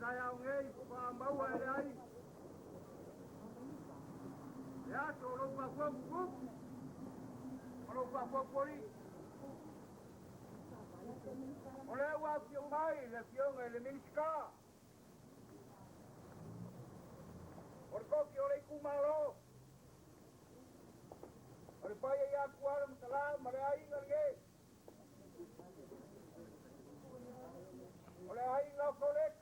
taeao nei faamaua e le aiga. Le aso o lou faafuafutupu ma lou faafuafualii. O lea ua afio mai le Afioga i le Minisita o le tofi o le itumalo o le paia ia Tuala ma Sala ma le aiga lenei. O le aiga o Koleka,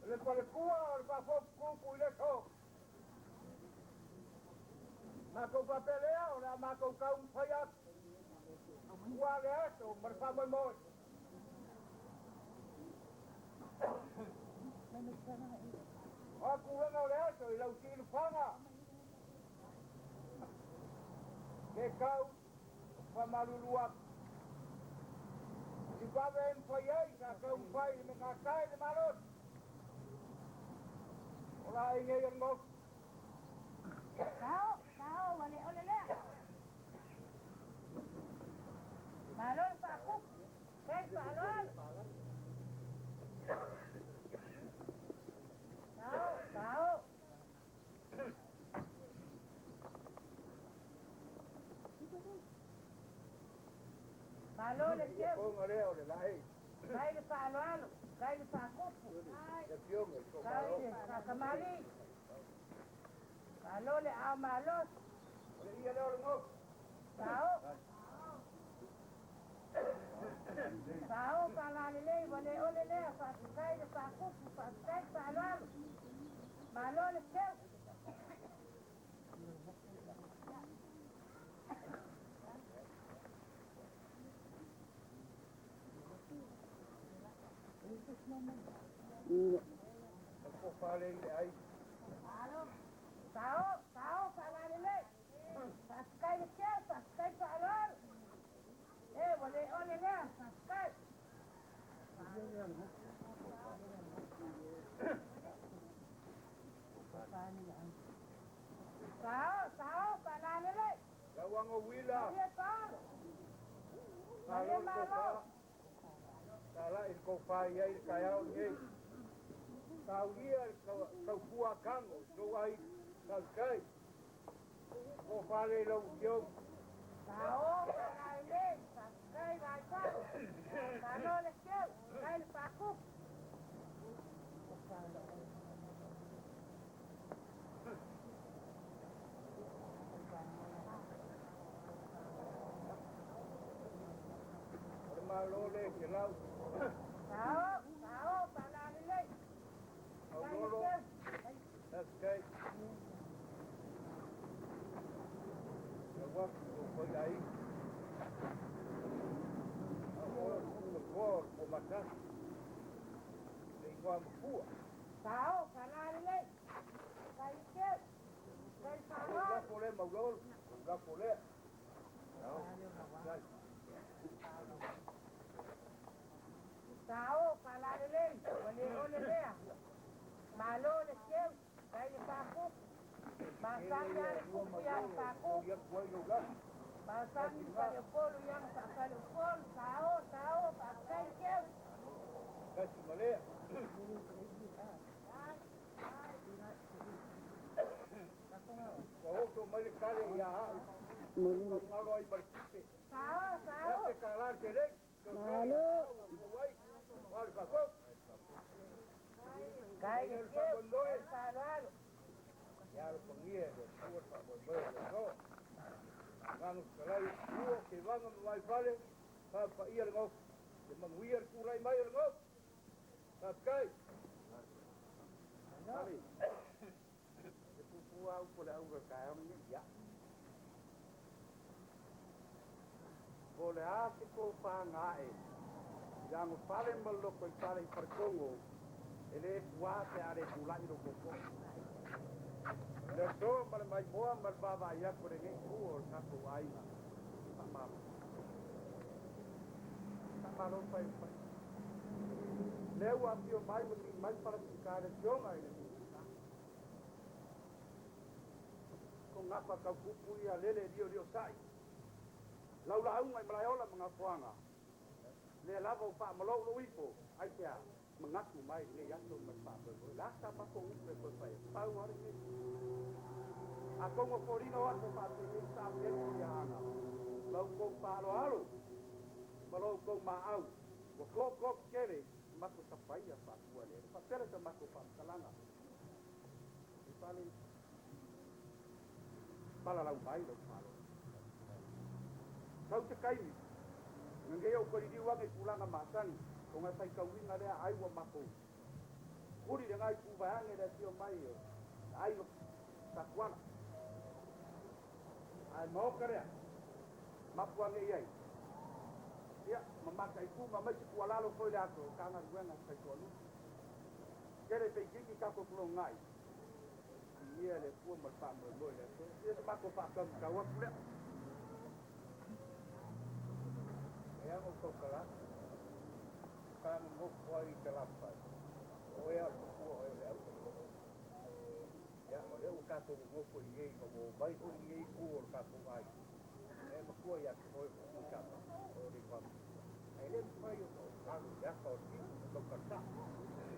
le faletua o le faafotutupu i le aso. Matou faapea lea o le a matou taumafai atu ua le aso ma le faamoemoe. O a tulaga o le aso i lau siilifaga, Ke tau o te faamalulu atu. I vave e mafai ai sa taumafai i le mea gatai le malosi o laei nei o le motu. Sao, sao, ua le ole lea. Malo le faakupu, kai faaaloalo. Sao, sao. Malo le seu. Kai le faaaloalo, kai le faakupu, kai le faakamali. Malo le ao malosi. Sao. Sao faalalelei ua le ole lea, faafetai le faakupu, faafetai le faaaloalo. Malo le seu. Sao, sao faalalelei. Faafetai le seu, faafetai le faaaloalo. E, ua le ole lea, faafetai. Sao, sao, faalalelei. Lauaga uila. Malie paolo. Malie malo. Talai le tofa i ai le taeao lenei. Taulia le taufua tago i lou aiga. Faafetai. Tofa le i lau Afioga. Sao, faalalelei, faafetai vaifau. Malo le seu, kai le faakupu. O le Malo le te lau. Sao, sao, faalalelei. Kai le Aulolo. seu. Faafetai. Lau atu i lou foi aiga. A o oe o le Tulafoa o le Puamatasi. Le igoa mafua. Sao, faalalelei. Kai le seu. Kai le O lou faaaloalo. lafo lea Maulolo. Lou lafo lea. Faafetai. Sao, faalalelei, ua le ole lea. Malo le seu, kai le faakupu. Masani lava le kupu ia le faakupu. Masani le faleupolu ia ma faafaleupolu. Sao, sao, faafetai le seu. Kasi ma lea. Ua oso mai le kale ia au. Faugalo ai ma le tipe. Sao, E sao. ate ka la te lei. Malo. Ua le faafofoga. Kai le seu, kai le faaaloalo. Ia alofagia e le Atua le faamoemoe o le aso. Agaga fetalai o Tua, Tevaga ma Vaifale, faapaia le gaofi. Le manuia le tulai mai o le gaofi. Faafetai. E puupuu lava upu a le aula i le taeao lenei. Ia. Po o le a se tofa na ae i le agofale ma le lotoifale i Faletogo, e le puā pe a le tulai lou tootoo. Le aso ma le maimoa ma le vaavaai atu a lenei itu o le tatou aiga, faamalo. Faamalo fai o fai. Lea ua afio mai ua sii mai Palasika le afioga i le Minisita. Ko gafa tau pupu ia lele liolio sa'i. Lau lauga i Malaeola ma Gafoaga. Lea lava ua faamalou lou ifo, aisea? Manatu mai i lenei aso ma le faamoemoe. O le a sa matou upu e toe fai ai? Pau lava lenei. Atonu o foliga o aso faapenei sa afi ai Aana, la outou faaaloalo ma lo outou maau ua toto tetele i matou tapaia faatua eleele. Faapea lea sa matou faamatalaga i fale palalau mai lau faaaloalo. Sau se taimi, ina nei ou toe liliu ane i tulaga masani, ona e faitauina lea ai ua matou tuli lena itu vaeane le afio mai o le aiga Satuala. Ae maota lea, mapu ane i ai, ia, ma mataitu ma aumai se tuualalo foi i le aso o ta galuega e faitoalua. Tele pe itiiti tatou tulogaai, viia le Atua ma le faamoemoe i le aso. Ia se matou faataumatau atu lea. E ana ou tautala atu, o ta nonofo ai i Salafai, o oe lava o le matua o oe o le au. Ia, o lea ua tatou nonofo i inei ina ua omai foi lenei itu o le tatou aiga, e matua ia te oe o Tuitama, o le igoa matua. Ae le mafai ona ou alu i le ata o le tino, e tautala sao.